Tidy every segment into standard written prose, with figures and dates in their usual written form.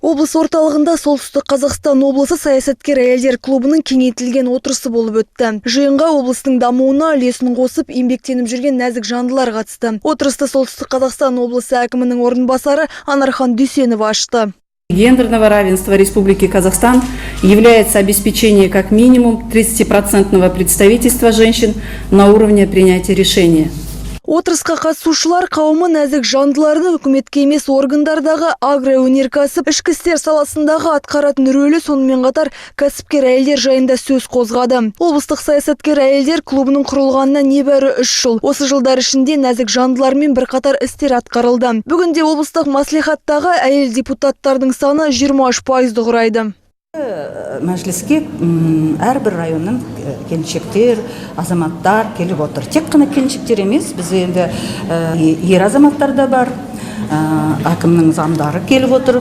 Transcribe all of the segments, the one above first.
Облыс орталығында Солтүстік Қазақстан облысы саясаткер әйелдер клубының кеңейтілген отырысы болып өтті. Жиынға облыстың дамуына үлесін қосып, еңбектеніп жүрген нәзік жандылар қатысты. Отырысты Солтүстік Қазақстан облысы әкімінің орынбасары Анархан Дүйсенова ашты. Гендерного равенства Республики Казахстан является обеспечение как минимум 30% представительства женщин на уровне принятия решения. Отырысқа қатысушылар қауымы нәзік жандылардың үкіметке емес органдардағы, агроөнеркәсіп, ішкі істер саласындағы атқаратын рөлі, сонымен қатар кәсіпкер әйелдер жайында сөз қозғады. Облыстық саясаткер әйелдер клубының құрылғанына небәрі 3 жыл. Осы жылдар ішінде нәзік жандылармен бірқатар істер атқарылды. Бүгінде облыстық мәслихаттағы әйел депутаттардың саны 23%-ды құрайды. Мәжіліске әрбір районнан келіншектер, азаматтар келіп отыр. Тек қана келіншектер емес, біз енді ер азаматтар да бар, әкімнің замдары келіп отыр,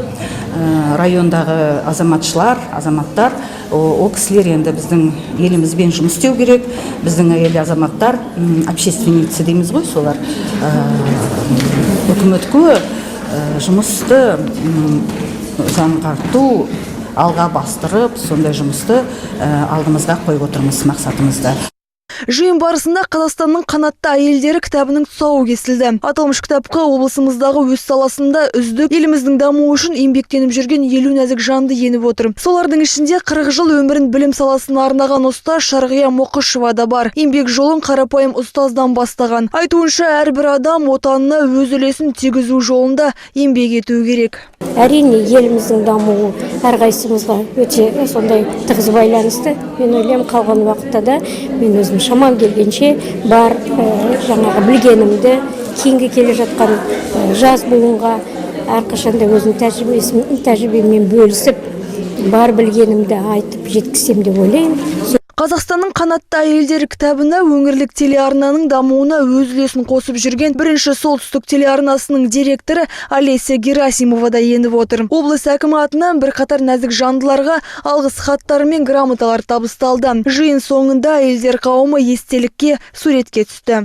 райондағы азаматшылар, азаматтар. Ол кісілер енді біздің елімізбен жұмыс істеу керек. Біздің әйел азаматтар, общественницы дейміз ғой, солар үкіметке жұмысты жаңғырту, алға бастырып, сондай жұмысты алдымызға қойып отырмыз мақсатымызды. Жиын барысында «Қазақстанның қанатты әйелдері» кітабының тұсауы кесілді. Аталмыш кітапқа облысымыздағы өз саласында үздік, еліміздің дамуы үшін еңбектеніп жүрген 50 нәзік жанды еніп отыр. Солардың ішінде 40 жыл өмірін білім саласына арнаған ұстаз Шарғия Мұқышева да бар. Еңбек жолын қарапайым ұстаздан бастаған. Айтуынша, әрбір адам отанына өз үлесін тигізу жолында еңбек етуі керек. Әрине, еліміздің дамуы әрқайсымызға өте сондай тығыз байланысты. Мен ойлаймын, қалған уақытта да мен өзім шамам келгенше бар жаңағы білгенімді кейінгі келе жатқан жас буынға әрқашанда өзімнің тәжірибеммен бөлісіп, бар білгенімді айтып жеткізсем деп ойлаймын. «Қазақстанның қанатты әйелдері» кітабына өңірлік телеарнаның дамуына өз үлесін қосып жүрген Бірінші Солтүстік телеарнасының директоры Олеся Герасимова да еніп отыр. Облыс әкімі атынан бірқатар нәзік жандыларға алғыс хаттар мен грамоталар табысталды. Жиын соңында әйелдер қауымы естелікке суретке түсті.